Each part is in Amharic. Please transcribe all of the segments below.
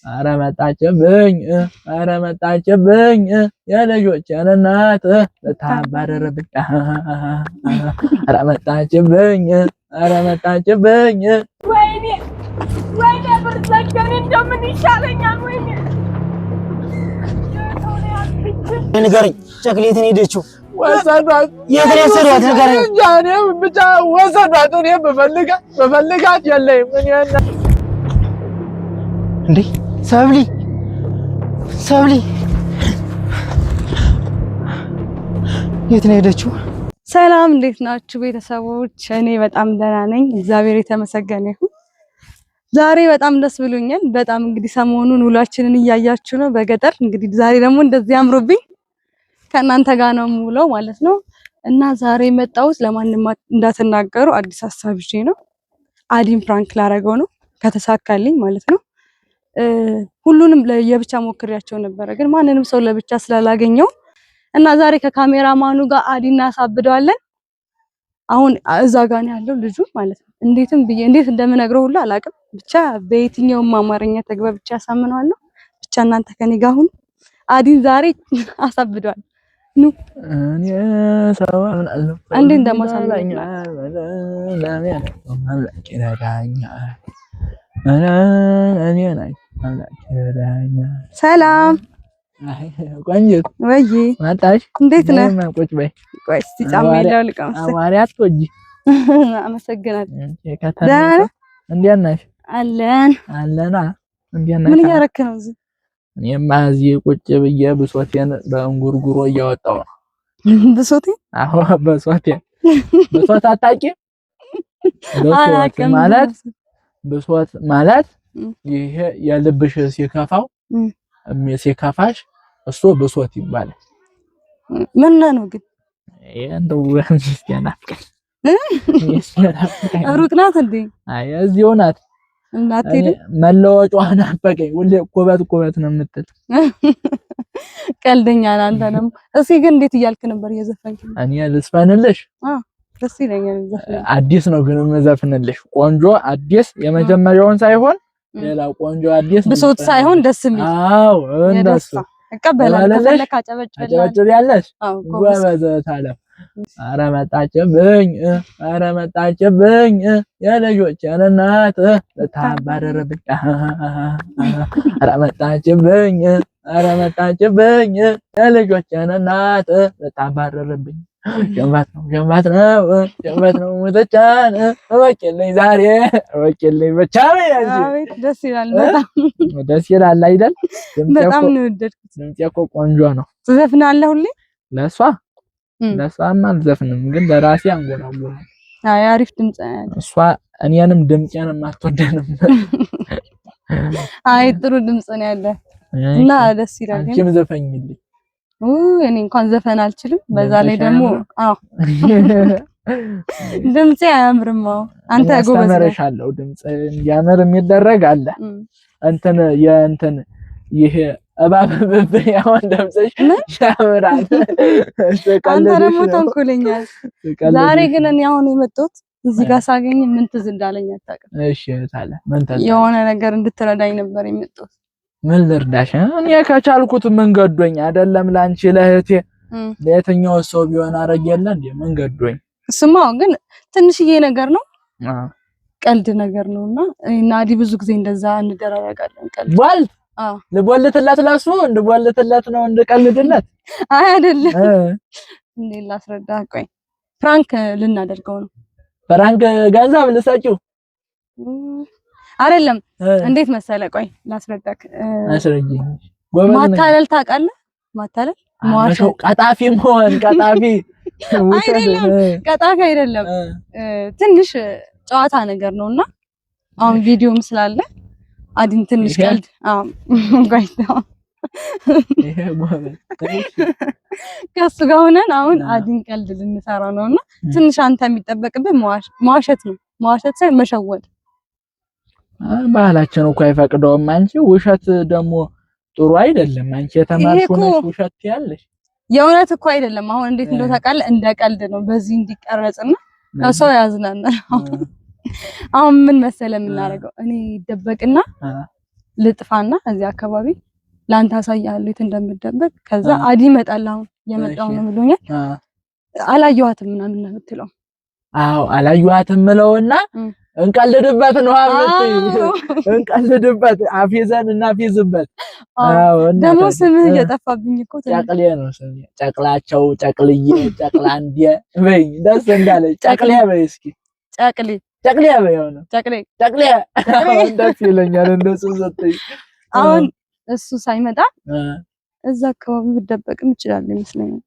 ኧረ መጣችብኝ፣ ኧረ መጣችብኝ የልጆቼን እናት ልታባርርብኝ። ኧረ መጣችብኝ፣ ኧረ መጣችብኝ። ወይኔ ወይኔ፣ ብር ዘገን፣ እንደው ምን ይሻለኛል? ወይኔ። ንገረኝ፣ ጨቅሌትን ሄደችው? ወሰዷት። የት ነው የወሰዷት? ንገረኝ። እንጃ፣ እኔም ብቻ ወሰዷት። እኔ ብፈልጋት ብፈልጋት የለኝም። እኔ እንዴ ሰብሊ፣ ሰብሊ የት ነው የሄደችው? ሰላም፣ እንዴት ናችሁ ቤተሰቦች? እኔ በጣም ደህና ነኝ፣ እግዚአብሔር የተመሰገነ ይሁን። ዛሬ በጣም ደስ ብሎኛል። በጣም እንግዲህ ሰሞኑን ውሏችንን እያያችሁ ነው በገጠር። እንግዲህ ዛሬ ደግሞ እንደዚህ አምሮብኝ ከእናንተ ጋር ነው የምውለው ማለት ነው። እና ዛሬ የመጣሁት ለማንም እንዳትናገሩ አዲስ ሀሳብ ይዤ ነው። አዲን prank ላረገው ነው ከተሳካልኝ ማለት ነው። ሁሉንም ለየብቻ ሞክሬያቸው ነበረ፣ ግን ማንንም ሰው ለብቻ ስላላገኘው እና ዛሬ ከካሜራማኑ ጋር አዲ እናሳብደዋለን። አሁን እዛ ጋር ነው ያለው ልጁ ማለት ነው። እንዴትም ብዬ እንዴት እንደምነግረው ሁሉ አላውቅም። ብቻ በየትኛውም አማርኛ ተግባብቼ አሳምነዋለሁ። ብቻ እናንተ ከኔ ጋር ሁኑ። አዲን ዛሬ አሳብደዋል። ኑ። እኔ ሰው አምናለሁ። እንዴ እንደማሳምነው። አምላክ ይረዳኛል። እኔ ነኝ አምላክ ይረዳኛል። ሰላም። አይ ቆንጆ። ወይ። መጣሽ? እንዴት ነህ? ቁጭ በይ። ቆይ እስቲ ጫማ ላውልቅ መሰለኝ። አማሪ አትወጂ። አመሰግናለሁ። ደህና ነህ? እንዴት ነሽ? አለን። አለና እንዴት ነሽ? ምን እያደረክ ነው እዚህ? እኔማ እዚህ ቁጭ ብዬ ብሶቴን በእንጉርጉሮ እያወጣሁ ነው። ብሶቴ? አዎ ብሶቴን። ብሶት አታውቂም? ብሶት አላውቅም። ማለት ብሶት ማለት ይሄ የልብሽ ሲከፋው ሲከፋሽ እሱ ብሶት ይባላል። ምን ነው ግን? ይሄ እንደው ሚስቴ ናፍቀኝ። ሚስቴ ናፍቀኝ። ሩቅ ናት እንዴ? አይ እዚሁ ናት። እናትሄድም? መለወጫዋ ናፈቀኝ። ሁሌ ኩበት ኩበት ነው የምትል። ቀልደኛ ነህ አንተ ደግሞ። እስኪ ግን እንዴት እያልክ ነበር እየዘፈንክ? እኔ ልዝፈንልሽ? አዎ ደስ ይለኛል ዘፈን። አዲስ ነው ግን የምዘፍንልሽ፣ ቆንጆ አዲስ፣ የመጀመሪያውን ሳይሆን ሌላ ቆንጆ አዲስ። ብሶት ሳይሆን ደስ የሚል። አዎ እንደሱ። የደስታ እቀበላለሁ። እቀበላለሽ? ከፈለክ አጨበጭብልሃለሁ። አጨበጭቢያለሽ? አዎ ጎበዝ። ጎበዝ ታለም። ኧረ መጣችብኝ፣ ኧረ መጣችብኝ የልጆቼን እናት ልታባርርብኝ። ኧረ መጣችብኝ፣ ኧረ መጣችብኝ የልጆቼን እናት ልታባርርብኝ። ሸንባት ነው፣ ሸንባት ነው፣ ሸንባት ነው ሙተቻን፣ እወቂልኝ ዛሬ እወቂልኝ ብቻ በይ አንቺ። አቤት ደስ ይላል በጣም። ደስ ይላል አይደል? ድምፄ በጣም እኮ ነው የወደድኩት። ድምፄ እኮ ቆንጆ ነው። ትዘፍናለህ ሁሌ? ለእሷ ለእሷማ አልዘፍንም፣ ግን ለራሴ አንጎራጉራለሁ። አይ አሪፍ ድምፅ ነው ያለህ። እሷ እኔንም ድምፄንም አትወደንም። አይ ጥሩ ድምፅ ነው ያለህ እና ደስ ይላል። ግን አንቺም ዘፈኝልኝ። እኔ እንኳን ዘፈን አልችልም። በዛ ላይ ድምፅሽ ደግሞ አያምርም? አዎ ድምፄ አያምርም። አዎ አንተ ጎበዝ ነህ። አስተምርሻለሁ። ድምፅ እንዲያምር የሚደረግ አለ። እንትን የእንትን ይሄ እባብ ብብኝ አሁን ድምፅሽ ያምራል። አንተ ደግሞ ተንኮለኛ። ዛሬ ግን እኔ አሁን የመጣሁት እዚህ ጋር ሳገኝ ምን ትዝ እንዳለኝ አታውቅም። እሺ ታለ ምን ትዝ? የሆነ ነገር እንድትረዳኝ ነበር የመጣሁት። ምን ልርዳሽ? እኔ ከቻልኩት ምን ገዶኝ? አይደለም ላንቺ ለእህቴ ለየትኛው ሰው ቢሆን አረግ የለ እንዴ ምን ገዶኝ? እሱማ ግን ትንሽዬ ነገር ነው፣ ቀልድ ነገር ነውና እኔና አዲ ብዙ ጊዜ እንደዛ እንደራረጋለን። ቀልድ። ቦልት። አዎ። ልቦልትለት ለሱ እንድቦልትለት ነው እንድቀልድለት? አይ አይደለም። እንዴት ላስረዳህ? ቆይ prank ልናደርገው ነው። prank ገንዘብ ልሰጪው? አይደለም፣ እንዴት መሰለ? ቆይ ላስረዳክ። አስረጂኝ። ጎበዝ ነኝ። ማታለል ታውቃለህ? ማታለል፣ መዋሸት። ቀጣፊ መሆን፣ ቀጣፊ ውሸት። አይደለም፣ ቀጣፊ አይደለም። ትንሽ ጨዋታ ነገር ነውና አሁን ቪዲዮም ስላለ አዲን ትንሽ ይሄ? ቀልድ። አዎ ቆይ ተው። ይሄ ጎበዝ። ከሱ ጋር ሆነን አሁን አዲን ቀልድ ልንሰራ ነውና ትንሽ አንተ የሚጠበቅብህ መዋሸት ነው። መዋሸት ሳይሆን መሸወድ። ባህላችን እኮ አይፈቅደውም። አንቺ ውሸት ደግሞ ጥሩ አይደለም። አንቺ የተማርሽው ነሽ፣ ውሸት ትያለሽ። የእውነት እኮ አይደለም። አሁን እንዴት እንደው ታውቃለህ፣ እንደ ቀልድ ነው በዚህ እንዲቀረጽና ሰው ያዝናናል። አሁን ምን መሰለህ የምናደርገው፣ እኔ ይደበቅና ልጥፋና እዚህ አካባቢ ለአንተ አሳያለሁ የት እንደምደበቅ። ከዛ አዲ ይመጣል። አሁን እየመጣሁ ነው ብሎኛል። አላየኋትም ምናምን ነው የምትለው። አዎ አላየኋትም ምለውና እንቀልድበት ነው አምጥይ እንቀልድበት፣ አፌዘን እናፌዝበት። አዎ ደግሞ ስምህ እየጠፋብኝ እኮ ጨቅሌ ነው ስሜ። ጨቅላቸው፣ ጨቅልዬ፣ ጨቅላንዴ በይ፣ ደስ እንዳለ ጨቅሌ በይ እስኪ። ጨቅሌ ጨቅሌ በይ ሆነ ጨቅሌ ጨቅሌ ደስ ይለኛል እንደሱ ስትይ። አሁን እሱ ሳይመጣ እዛ አካባቢ ብደበቅም ይችላል ይመስለኛል።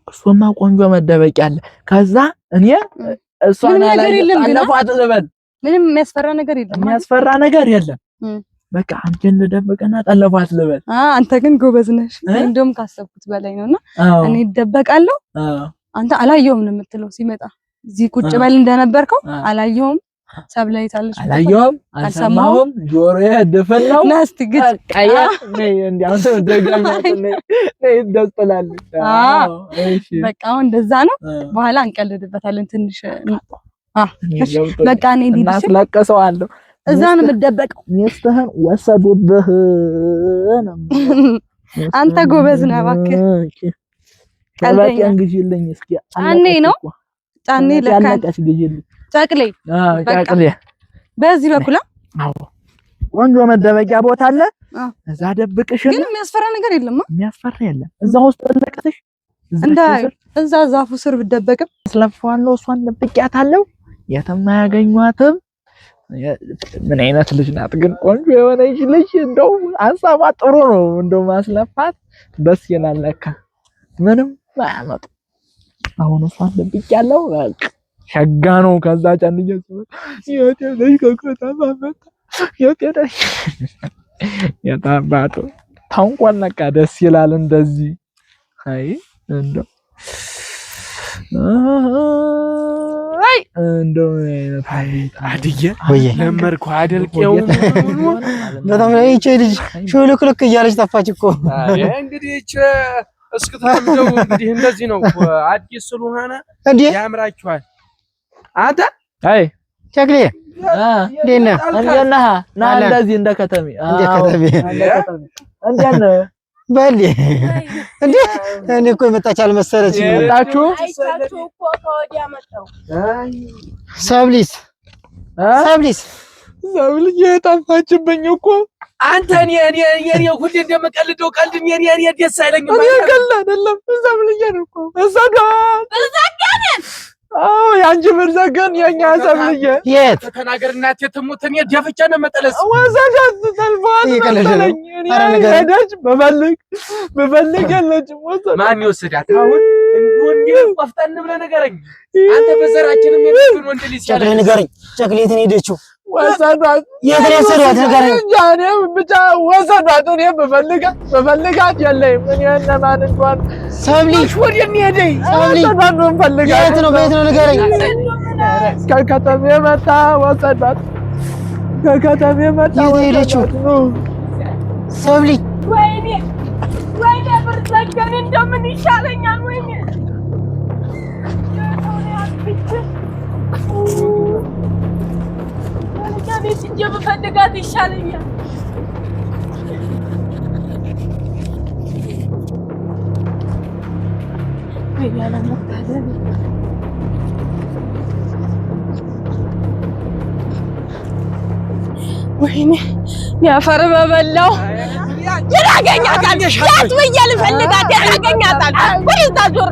እሱማ ቆንጆ መደበቂያ አለ። ከዛ እኔ እሷን አለፏት ልበል። ምንም የሚያስፈራ ነገር የለም። የሚያስፈራ ነገር የለም። በቃ አንቺን ልደብቅና ጠለፏት ልበል። አንተ ግን ጎበዝ ነሽ። እንደውም ካሰብኩት በላይ ነውና እኔ እደበቃለሁ፣ አንተ አላየሁም ነው የምትለው። ሲመጣ እዚህ ቁጭ በል እንደነበርከው አላየሁም፣ ሰብለይታለች፣ አላየሁም፣ አልሰማሁም፣ ጆሮዬ ድፍን ነው። ና እስቲ ግጭ ቀያ ነይ፣ እንዲያው ደጋሚያት ነይ ነይ፣ ደስ ትላለች። አዎ እሺ፣ በቃ አሁን እንደዛ ነው። በኋላ እንቀልድበታለን ትንሽ። በቃ እኔ እናስለቅሰዋለሁ። እዛ ነው የምደበቀው። ሚስትህን ወሰዱብህ ነው። አንተ ጎበዝ ነህ እባክህ። ቀልደኛ ግዢልኝ እስኪ። ጫኔ ነው ጫኔ ለካ ግዢልኝ። ጨቅሌ ጨቅሌ በዚህ በኩል አዎ፣ ቆንጆ መደበቂያ ቦታ አለ። እዛ ደብቅሽ። ግን የሚያስፈራ ነገር የለም። የሚያስፈራ የለም። እዛ ውስጥ ለቅተሽ እዛ ዛፉ ስር ብደበቅም አስለፈዋለሁ። እሷን ደብቂያታለሁ። የትም አያገኟትም። ምን አይነት ልጅ ናት ግን! ቆንጆ የሆነች ልጅ እንደው ሀሳቧ ጥሩ ነው። እንደው ማስለፋት ደስ ይላል። ለካ ምንም አያመጡ። አሁን እሷን ደብቂያለሁ። በቃ ሸጋ ነው። ከዛ ጫንዬ የት ሄደች? ከከተማ መጣ የት ሄደች? የታባቱ ታንኳን ለካ ደስ ይላል እንደዚህ። አይ እንደው አይ እንደው አድዬ ለመድኩህ አይደል? ቄውን በጣም ይህች ልጅ ሹልክልክ እያለች ጠፋች እኮ። እንግዲህ ይህች እስክትለምደው እንግዲህ እንደዚህ ነው። አዲስ ስለሆነ ያምራችኋል። አንተ አይ ጨቅሌ እንዴት ነህ? እንዴት ነህ? ና እንደዚህ እንደ ከተሜ እንደ ከተሜ እንዴት ነህ? በል እንዴ እኔ እኮ የመጣች አልመሰለችኝ። መጣችሁ? ሰብሊስ ሰብሊስ ሰብልዬ ጠፋችብኝ እኮ። አንተ እኔ እኔ እኔ ሁሌ እንደምቀልደው ቀልድ እኔ እኔ ደስ አይለኝም። እኔ ቀልድ አይደለም ሰብልዬን እኮ እዘጋን። አዎ የአንቺ ብር ዘገን የኛ ሰብልዬ የት ተናገር እናቴ ትሙት። እኔ ደፍቼ ነው መጠለስ ወሰዳት ተልፏት መሰለኝ። ሄደች ብፈልግ ብፈልግ የለችም። ወሰዳት። ማን ይወስዳት አሁን? እንዲሁ ቆፍጠን ብለህ ንገረኝ አንተ። በዘራችንም የምትሆን ወንድ ልጅ ጨቅሌ ንገረኝ። ጨቅሌ የት ነው የሄደችው? ወሰዷት። የት ነው የወሰዷት? ንገረኝ። እንጃ እኔ ብቻ ወሰዷት። እኔ ብፈልጋት ብፈልጋት የለኝም። እኔ እነማን እንደሆነ ሰብሊ ወዴት ነው የሄደኝ? ሰብሊ ወሰዷት ነው የምፈልጋት። የት ነው? በየት ነው ንገረኝ። ከከተሜ መጣ ወሰዷት። ከከተሜ መጣ የት ነው የሄደችው? ሰብሊ ወይኔ ወይኔ፣ ብር ዘገን እንደው ምን ይሻለኛል? ወይኔ ቤት ሂጅ ብፈልጋት ይሻለኛል። ወይኔ ያፈር በበላው ያገኛታል። ያት ብዬ ልፈልጋት ያገኛታል። ወደዛ ዞር።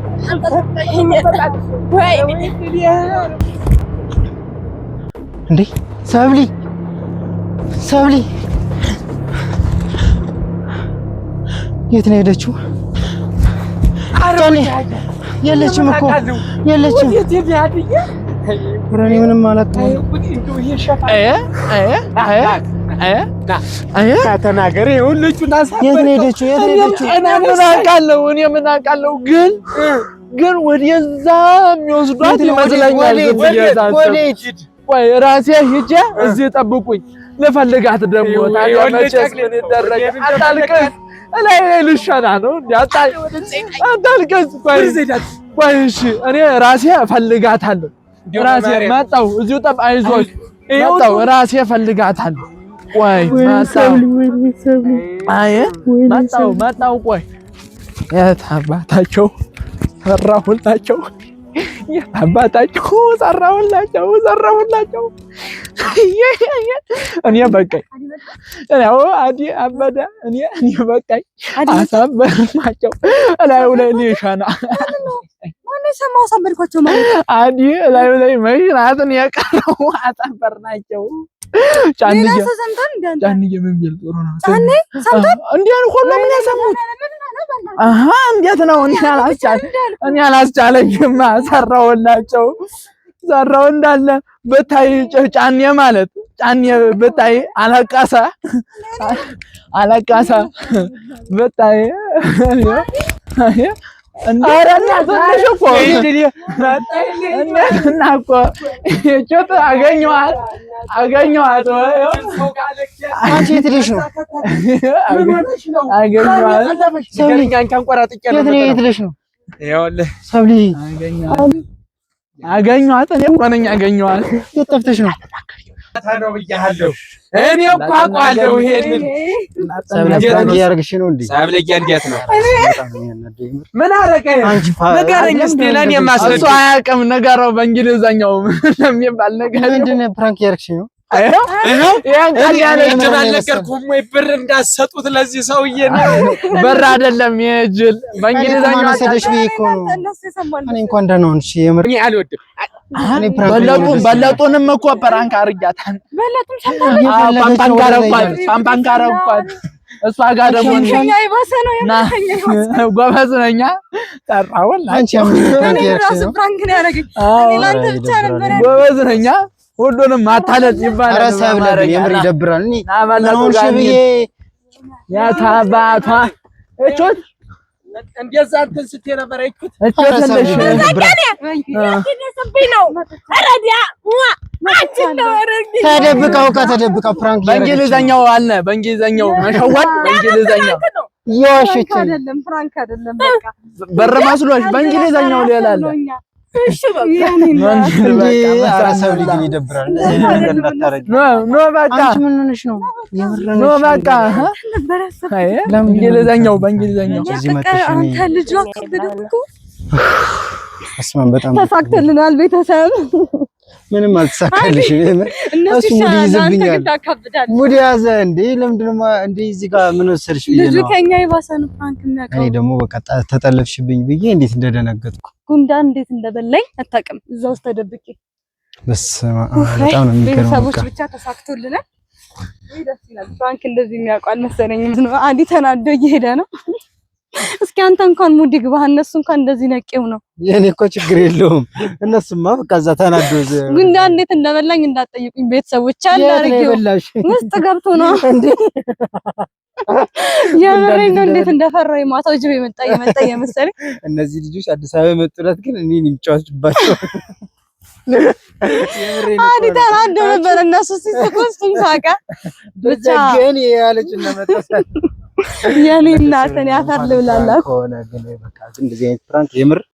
ወይኔ እንዴ ሰብሊ ሰብሊ የት ነው የሄደችው? የለችም እኮ የለችም። ኧረ እኔ ምንም አላውቅም። ተናገር። የት ነው የሄደችው? የት ነው የሄደችው? እኔ ምን አውቃለሁ? እኔ ምን አውቃለሁ? ግን ግን ወደዛ የሚወስዷት ይመስለኛል። ቆይ ራሴ ሂጄ እዚህ ጠብቁኝ፣ ልፈልጋት ደግሞ። ታዲያ መቼስ ምን ይደረጋል? አታልቅስ፣ እላይ ላይ ልሸና ነው እንዴ? አታልቅስ። ቆይ ቆይ፣ እሺ እኔ ራሴ እፈልጋታለሁ። ራሴ መጣሁ፣ እዚሁ ጠብ፣ አይዞሽ፣ መጣሁ፣ ራሴ እፈልጋታለሁ። ቆይ መጣሁ። አይ መጣሁ መጣሁ። ቆይ የት አባታቸው ሰራሁላቸው። የት አባታቸው ሰራሁላቸው ሰራሁላቸው። እኔ በቃኝ። እኔ አዲ አበደ። እኔ በቃኝ። አሳበርኳቸው እላዩ ላይ ሊሸና ማነው የሰማው? አሳበድኳቸው ማለት አዲ እላዩ ላይ መሽናትን የቀረው አሳበርናቸው። ጫንዬ ጫንዬ ምን ቢል ጥሩ ነው? ጫኔ ሰምቷል እንዴ? ሁሉም ነው የሰሙት። አሃ እንዴት ነው? እኔ አላስቻለኝማ። ሰራሁላቸው ሰራው እንዳለ ብታይ ጫኔ ማለት ጫኔ ብታይ አለቀሰ አለቀሰ ብታይ። ኧረ ትንሽ እኮ እና እኮ ጩት አገኘኋት አገኘኋት። አንቺ የት ሄደሽ ነው? አገኘኋት። የት ሄደሽ ነው? ሰብሊ አገኘኋት። እኔ እኮ ነኝ አገኘኋት። የት ጠፍተሽ ነው? እኔ እኮ አውቀዋለሁ ይሄንን። ሰብለ prank እያደረግሽ ነው እንዴ? ሰብለዬ እንዴት ነው? ምን አደረገ? ንገረኝ እስኪ ለእኔ እሱ አያውቅም። ንገረው በእንግሊዘኛው የሚባል ነገር ምንድን ነው? prank እያደረግሽ ነው? ቅድም አልነገርኩህም ወይ? ብር እንዳትሰጡት ለዚህ ሰውዬ ነው። ብር አይደለም የጅል በእንግሊዘኛው መሰለሽ ብዬ እኮ ነው። እኔ እንኳን ደህና ሆንሽ። የምር እኔ አልወድም። እኔ prank በለጡንም እኮ prank አድርጊያታል። ፓምፓን ካረኳት እሷ ጋር ደግሞ ጎበዝ ነኝ። ጠራሁላቸው። ጎበዝ ነኝ። ሁሉንም ማታለል ይባላል። ኧረ ሰብለ የምር ይደብራል። እኔ ምን ያታባቷ እቾት እንደዛ እንትን ስትይ ነበር። እቹት ተደብቃ እኮ ተደብቃ prank በእንግሊዘኛው አለ። በእንግሊዘኛው መሸወድ በእንግሊዘኛው እየዋሸች አይደለም፣ prank አይደለም። በቃ በር መስሎሽ በእንግሊዘኛው ሌላ አለ። እሺ በቃ እንዴ! ኧረ ሰብሊ ግን ይደብራል። እንደዚህ ነገር እንዳታረጊ። No በቃ አንቺ ምን ሆነሽ ነው? No በቃ በእንግሊዘኛው በእንግሊዘኛው እዚህ መጥተሽ እኔ አንተ ልጁ አከበደው እኮ በስመ አብ በጣም ተሳክቶልናል። ቤተሰብ ምንም አልተሳካልሽም። የምር እነሱ እሱ mood ይሻላል፣ አንተ ግን ይይዝብኛል። ታካብዳለህ። mood ያዘ እንዴ! ለምንድን ነው እንዴ? እዚህ ጋር ምን ወሰድሽ ብዬ ልጁ ነው። ከኛ የባሰ ነው prank እኔ የሚያውቀው። ደግሞ በቃ ተጠለፍሽብኝ ብዬ እንዴት እንደደነገጥኩ ጉንዳን እንዴት እንደበላኝ አታውቅም። እዛ ውስጥ ተደብቄ በስመ አብ በጣም ነው የሚገርመው። ቤተሰቦች በቃ ብቻ ተሳክቶልናል። ውይ ደስ ይላል። prank እንደዚህ የሚያውቁ አልመሰለኝም። አንዲ ተናዶ እየሄደ ነው። እስኪ አንተ እንኳን mood ይግባህ፣ እነሱ እንኳን እንደዚህ ነቄው ነው። የኔ እኮ ችግር የለውም። እነሱማ በቃ እዛ ተናዶ ጉንዳን እንዴት እንደበላኝ እንዳትጠይቁኝ ቤተሰቦች። አለ የት ነው አድርጌው የበላሽ? ውስጥ ገብቶ ነው እንዴ የምሬን ነው። እንዴት እንደፈራሁ የማታው ጅብ የመጣ የመጣ የመሰለኝ። እነዚህ ልጆች አዲስ አበባ የመጡለት ግን እኔን የሚጫወትባቸው አዲ ተናዶ ነበር። እነሱ ሲስቁ እሱም ሳቀ። ብቻ ግን ያለች እና መጣ የኔ እናት እኔ አፈር ልብላላት። ከሆነ ግን በቃ እንደዚህ አይነት prank የምር